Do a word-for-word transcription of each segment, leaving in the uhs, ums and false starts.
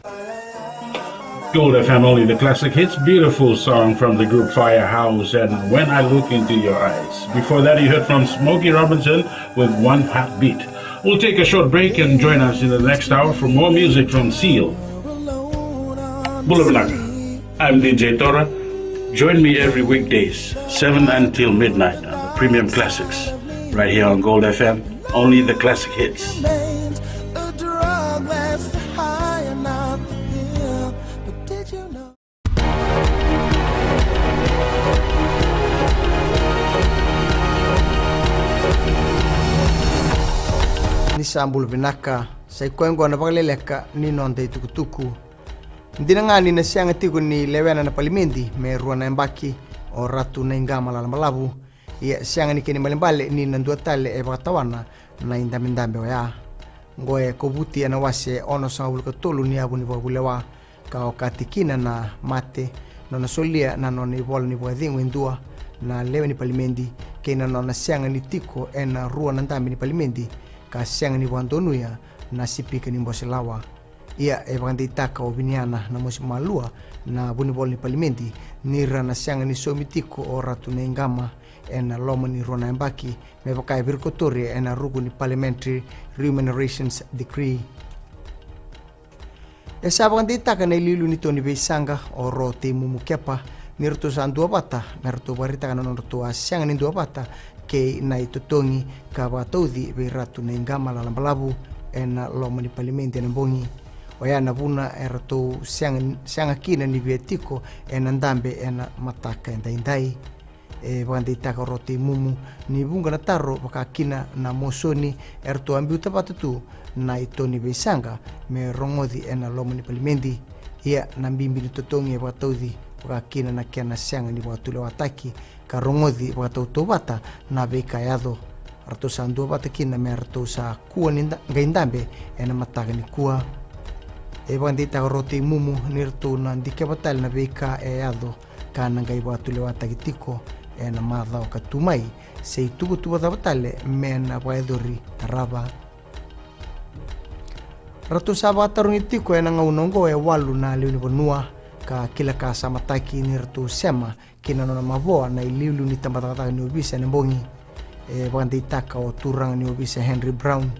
Gold F M, only the classic hits. Beautiful song from the group Firehouse and When I Look Into Your Eyes. Before that, you heard from Smokey Robinson with One Heartbeat. We'll take a short break and join us in the next hour for more music from Seal. Bula vinaka. I'm D J Tora. Join me every weekdays, seven until midnight on the Premium Classics, right here on Gold F M, only the classic hits. Ni sa bula vinaka, sa i koya oqo na vakaleleka ni noda itukutuku. Dina ga ni na sega tiko ni lewena na palimedi me rua na yabaki o Ratu Naiqama Lalabalavu, ia sega ni kena ibalebale ni na dua tale e vakatawana na idabedabe oya. Oqo e kovuti ena wase onosagavulu ka tolu ni yavu ni vakavulewa, ka okati kina na mate, nona solia na nona ivola ni vakacegu e dua na lewe ni palimedi, kei na nona sega ni tiko ena rua na dabe ni palimedi, ka sega ni vakadonuya na sipika ni bose lawa. Ia e vakadeitaka o Viniana Namosimalua na vunivola ni palimedi ni ra na sega ni saumi tiko o Ratu Naiqama ena loma ni rua na yabaki, me vaka e virikotori ena ruku ni Parliamentary Remuneration Decree. E sa vakadeitaka na iliuliu ni to ni veisaqa o Ro Teimumu Kepa ni ratou sa duavata me ratou vakaraitaka na nodratou a sega ni duavata kei na itotogi ka vakatauci vei Ratu Naiqama Lalabalavu ena loma ni palimedi ena bogi. Oya na vuna e ratou sega, sega kina ni via tiko ena dabe ena mataka edaidai. E vakadeitaka o Ro Teimumu ni vuqa na taro vaka kina na mosoni e ratou a biuta vata tu na ito ni veisaqa me rogoci ena loma ni palimedi. Ia na bibi ni totogi e vakatauci vaka kina na kena sega ni vakatulewataki ka rogoci vakatautauvata na veika e yaco. Ratou sa duavata kina me ratou sa kua ni da-, qai dabe ena mataka nikua. E vakadeitaka o Ro Teimumu ni ratou na dikeva tale na veika e yaco ka na qai vakatulewataki tiko ena macawa ka tu mai, se ituvatuva cava tale me na vakayacori tarava. Ratou sa vakatarogi tiko ena gauna oqo e walu na lewe ni vanua ka kila ka samataki ni ratou sema ki na nona mavoa na iliuliu ni tabacakacaka ni ovisa ena bogi. E vakadeitaka o turaga ni ovisa Henry Brown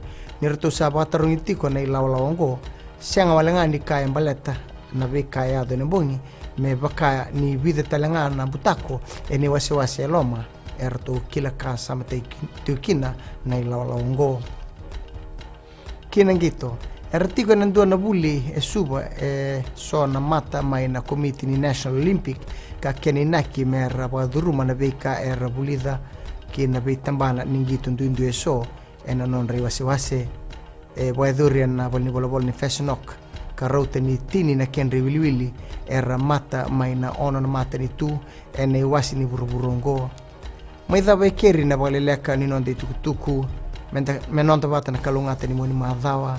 ni ratou sa vakatarogi tiko na ilawalawa oqo, sega wale ga ni ka e baleta na veika e yaco ena bogi, me vaka ni vica tale ga na butako ena iwasewase e loma e ratou kila ka samataki tiko kina na ilawalawa oqo. Ki na qito, era tiko ena dua na vuli e Suva e so na mata mai na komiti ni National Olympic ka kena inaki me ra vakacuruma na veika era vulica ki na veitabana ni qito duidui e so ena nodra iwasewase. E vakayacori ena valenivolavola ni Feshonok ka rauta ni tini na kedra iwiliwili era mata mai na ono na matanitu ena iwase ni vuravura oqo. Mai cava e keri na vakaleleka ni noda itukutuku, me da, me noda vata na kalougata ni mua ni macawa.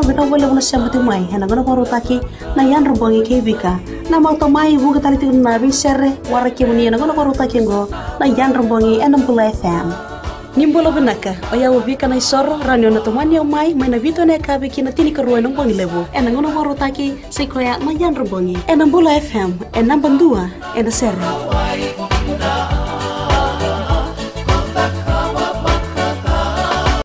Vinaka vakalevu na sema tiko mai ena gauna vakarautaki na Yadra Bogi kei Vika. Na mautau mai vuqa tale tiko na veisere, waraki kemuni ena gauna vakarautaki oqo na Yadra Bogi ena Bula F M. Ni bula vinaka, o yau o Vika Naisoro, rawa ni o na tomani au mai, mai na vitu ena yakavi ki na tinikarua ena bogi levu ena gauna vakarautaki, sa i koya na Yadra Bogi ena Bula F M, e naba dua ena sere.